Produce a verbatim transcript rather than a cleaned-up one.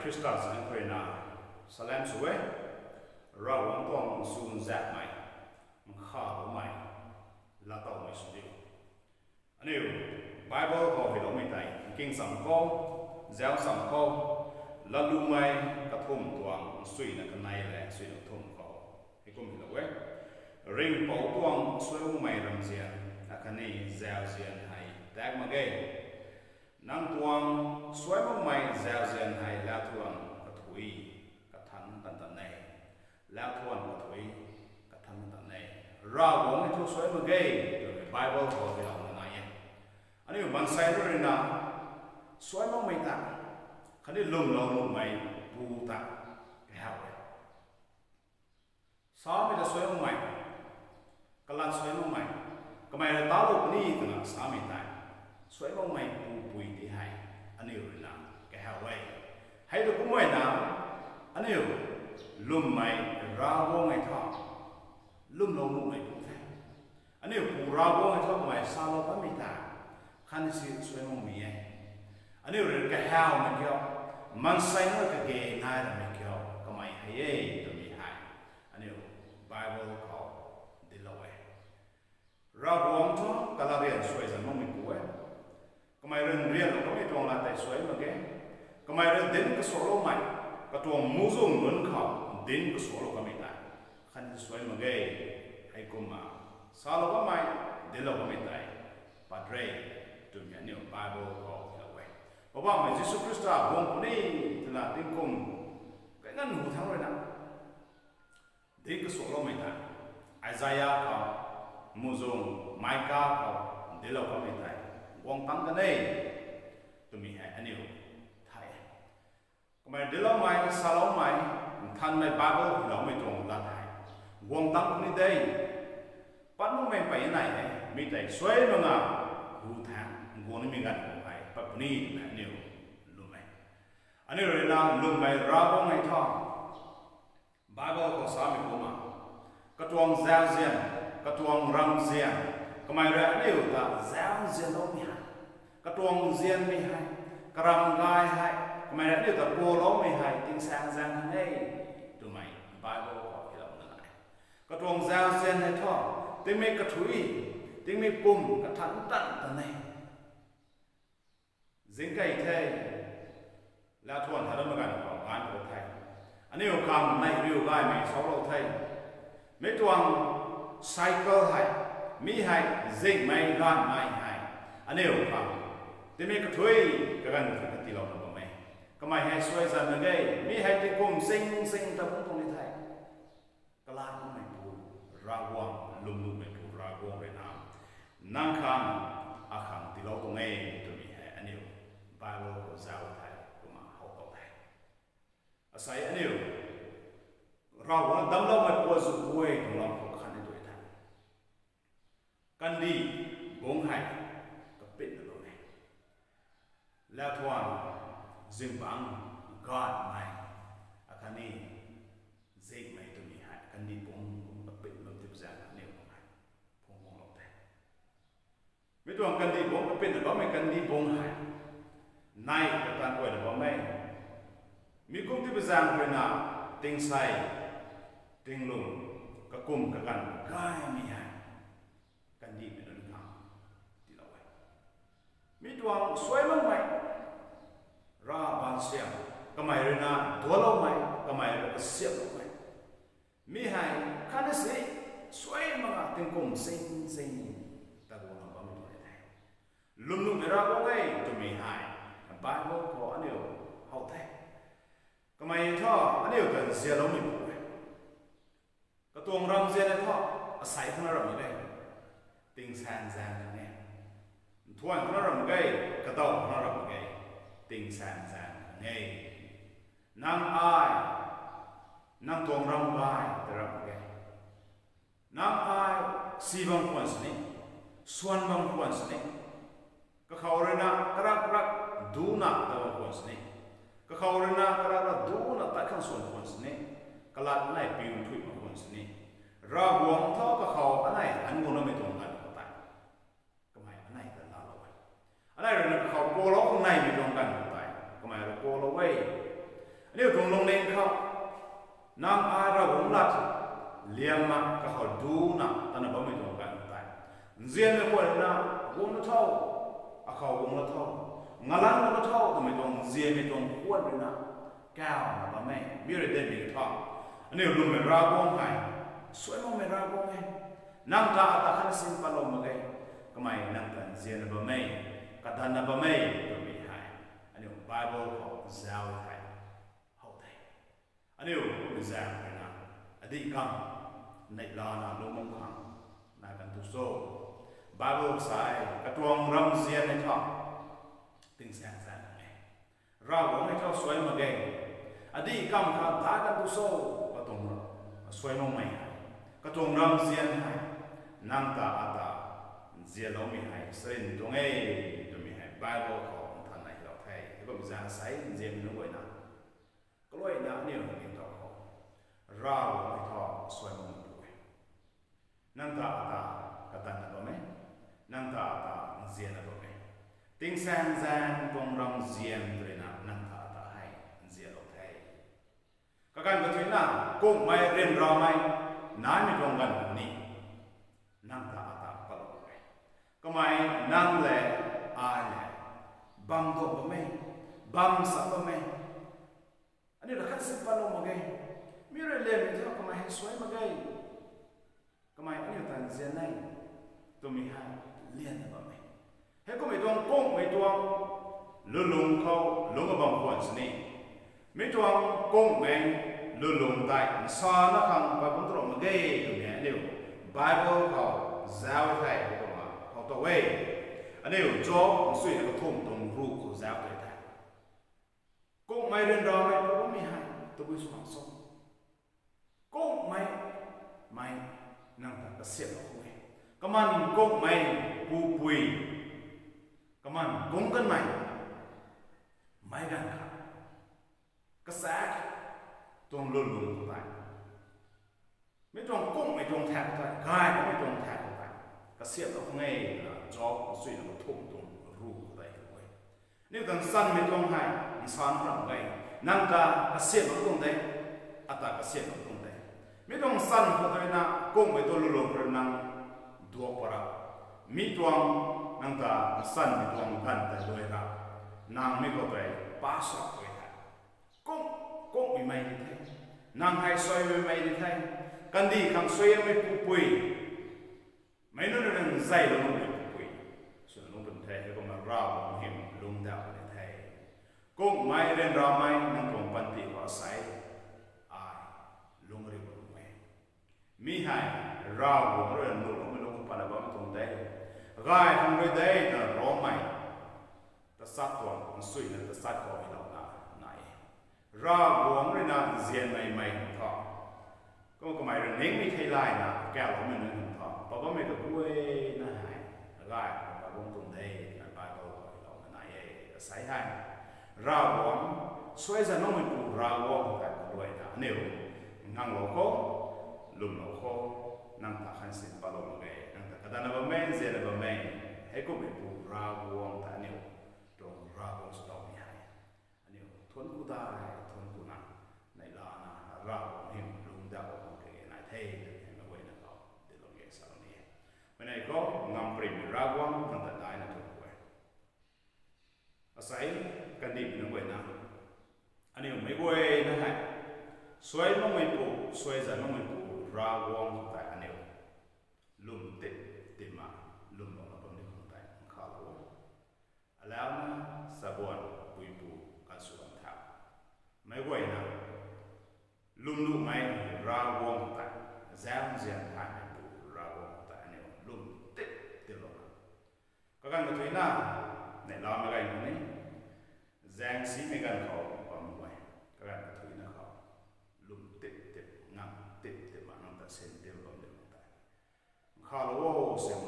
Khrista zanc khou rui na salem sw e. Ravguangc tuang chunzakmei, nkhavloumei, laatowmei sw diu. Aniu Bible khou hyloumei tei, Nkingsam khou, Zauccham khou, Latloumei kathumh tuang suina kanei le suina kathumh khou hei kum hylou e: Ringhpouc tuang suaimakmei ramzian akhatni zauzian hei tak mak ge. Nang tuang suaimakmei zauzian hei laathuan kathui kathanc tan tan e. Laathuan kathui kathanc tan tan e. Ravguangc hei thu suai mak ge twmei Bible khou hylouna nai e. Aniu maansei rui na suaimakmei ta khatni lwmlou nuhmei pu ta kahaw e. Samei ta suaimakmei, kalat suaimakmei, kamei rui talou puni twna samei tei, suaimakmei pupui ti hei aniu rui na kahaw e. Hei tu kumna na, aniu lwmmei Ravguangc hei thu lwmlou nuhmei pu the. Aniu Pu Ravguangc hei thu kamei salou kanmei ta khatni si suaimakmei e. Aniu rui kahawmei kiu, maansei nunc kage nai ramei kiu kamei hei e twmei hei aniu Bible khou dinclou e. Ravguangc thu kalat rian suai zan makmei pu e. Kamei rui rianlou kanmei tuang lat tei suai mak ge. Kamei rui dinc kasuakloumei, katuang muhzwng nunc khou dinc kasuaklou kanmei tei khatni suai mak ge. Heikumna salou kanmei, dinclou kanmei tei pat re twmei aniu Bible khou hylou e. Poubauhmei Jisu Khrista guang puni twna tingkum kainganv hu thangc rui na dinc kasuakloumei tei, Isaia khou, muhzwng Mika khou dinclou kanmei tei guang tangc kan e twmei hei aniu thay e. Kamei dincloumei, saloumei, nthanmei Bible hyloumei tuang lat hei guang tangc puni de. Pat makmei pey nai e, mi tei suai mak na hu thangc guang nimei ganv khou hei pat puni twmei aniu lwm e. Aniu rui na lwmmei Ravguangc hei thu Bible khou samei kumna, katuang zauzian, katuang ramzian, kamei rui aniu ta zauzianloumei hei, katuang nzianmei hei, karam gay hei kamei rui aniu ta kuakloumei hei tingsaengzaeng kan e twmei Bible khou hylouna nai e. Katuang zauzian hei thu tingmei kathui, tingmei pum kathanc tan tan e. Zingkei the, laathuan hei ram ganv khou gaanv khou the, aniu khang neih riu gaymei salou the. Mi tuang cycle hei, mi hei zingmei gaanvmei hei aniu khang tingmei kathui kaganv khat tiilouna bam e. Kamei hei suai zan mak ge, mi hei tingkum sing sing ta bungc tuang ni the. Kalat makmeipu Ravguangc, lwmlumeipu Ravguangc rui na nang khang, akhang tiilou tuang e twmei hei aniu Bible khou zauc thei kumna how tou the. Asei aniu Ravguangc damcloumei puat zu guay tuang lam khou khatni tu the. Kandih bungc hei kapitna bam e. Laathuan, zingbangc, gaanvmei, akhatni zingmei twmei hei kandih bungc kapit bam tip zaeng aniu khang hei phungc guanglou the. Mi tuang kandih bungc kapitna bammei kandih bungc hei neih katan guayna bam e. Mi kum tip zaeng rui na tingsei, tinglung, kakum kaganv gaymei hei kandihmei nunc khang tiilou e. Mi tuang suai makmei, rav baansiam, kamei rui na duanloumei, kamei rui kasiamhloumei, mi hei khatni si suai mak na tingkum sing sing ta guangna bammei tuang ni the. Lwmlumei Ravguangc e twmei hei Bible khou aniu how the. Kamei thu aniu ta nzianloumeipu e. Katuang ramzian e thu asei khou na ram mak ge, tingsaengzaeng khang e. Nthuan khou na ram mak ge, kadaw khou na ram mak ge, tingsaengzaeng khang e. Nang ai, nang tuang ram gay ta ram mak ge. Nang ai si bam khwan sini, swan bam khwan sini, kakhou rui na karak karak duna ta bam khwan sini, kakhou rui na karak karak duna tat khang swan khwan sini, kalat nei piu nthuih bam khwan sini, Ravguangc thu kakhou anei han guangloumei tuang ganv khou tei kamei anei ta laalou e. Anei rui na kakhou kuaklou khang neimei tuang ganv khou tei kamei rui kuaklou e. khou duna tana bammei tuang ganv tei, nzianmei khwan ruina guang na tho, akhou guang na tho, ngalan na tho twmei tuang nzianmei tuang khwan ruina kauna bam e. Mi rui denmei tho, aniu lwmmei Ravguangc hei suai makmei Ravguangc e. Nang ta ata khatna sin patlou mak ge. Kamei nang ta nzianna bam e, kadanna bam e twmei hei aniu Bible khou zauc thei how the. Aniu zaeng ruina adih kam neihlana lungmang khang nai kan tu cho? Bible sa e, katuang ramzian nei tho tingsaeng zaeng e. Ravguangc nei tho suai mak ge. Adih kam kha dai kan tu cho? Katuang suai makmei hei, katuang ramzian hei nang ta ata nzianloumei hei sarin tuang e twmei hei Bible khou nthanna hilou the. Hei bammei zaeng sei nzianmei nunc guayna, kaluaina aniu ni tho khou Ravguangc nei tho suai makmei pu e. Nang ta ata kadanna bam e, nang ta ata nzianna bam e. Tingsaeng zaeng tuang ramzian ruina nang ta ata hei nzianlou the. Kaganv kathuina, kummei ryanramei naimei tuang ganv ni nang ta ata patlou e. Kamei nang le ai le bam duak bam e, bam sa bam e. Aniu la khat si patlou mak ge. Mi rui lianmei thu kamei hei suai mak ge. Kamei aniu ta nzian e twmei hei lianna bam e. Heikummei tuang kummei tuang lulung khou lungc bam khwan sini, mi tuang kummei lulung tei nsana khang pat bam tu mak ge twmei aniu Bible khou zauc thei kumna how tow e. Aniu Job nsuina kathumh tuang ruh khou zauc tei the. Kummei ryanramei pat bammei hei tabui sw khang cho? Kummei, mei nang ta kasiamhlou khang e. Kaman kummei pupui, kaman kung kanmei, meic ganv kha kasak tuang lulung khou tei, mi tuang kummei tuang thak khou tei, gay kamei tuang thak khou tei kasiamhlou khang e twna Job nsuina kathumh tuang ruh khou tei how e. Aniu ta nchanmei tuang hei nsan khang e. Nang ta kasiamhlou tuang de, ata kasiamhlou tuang de. Mi tuang nchan khou ruina kummei tuang lulung khou rui nang duak pa ra, mi tuang nang ta nchanmei tuang ganv tei luai ra, nang mi khou tei pass out e the. Kum, kummei mei di the. Nang hei suaimei mei di the. Kandih khang suaimei pupui, meic nunc rui nang zaylou makmei pupui swna lungc pun the. Heikumna Ravguangc hym lungcdauh puni the. Kummei ryanramei nang tuang panty khou asei ai lungc riu bam e. Mi hei Ravguangc rui nuhloumei lungc khou patna bam tuang de. Gay khang rui de twna Rommei tachat tuang nsuina tachat khou hylouna nai e. Ravguangc ruina nzianmei mei khang thu, kum kamei rui ningmei theilayna kaloumei nunc khang thu pat bammei kaguayna hei gay khang pat bam tuang de twna Bible khou hylouna nai e. Asei hei Ravguangc, suaizan makmeipu Ravguangc tei kaluaina aniu nganglou khou, lwmlou khou, nang ta khan sin patlou mak ge, nang ta kadanna bam e, nzianna bam e. Heikummeipu Ravguangc ta aniu tuang Ravguangc sw towmei hei aniu thuanc ku dai thuanc kuna, neihlana Ravguangc hym lungcdauh bam kage nai the twmei hei meic guayna khou dinclou e, salou ni e. Mei nei khou ngamparymei Ravguangc nang ta daina thuanc ku e. Asei kandihmei nunc guayna, aniu meic guayna hei suai makmeipu, suaizan makmeipu Ravguangc tei aniu lwm tip tipna lwmlouna bam ni khang tei nkhavlou o. Alauna sabuan puipu kansw bam thau, meic guayna lwmlumei Ravguangc tei, zaengzian thaymeipu Ravguangc tei aniu lwm tip tiplouna, kaganv kathuina, neihlamei ganv khou ni, zaengsimei ganv khou bam guay, kaganv kathuina khou lwm tip tip, ngam tip tip ma nang ta sin tip bam ni khang tei nkhavlou o, sin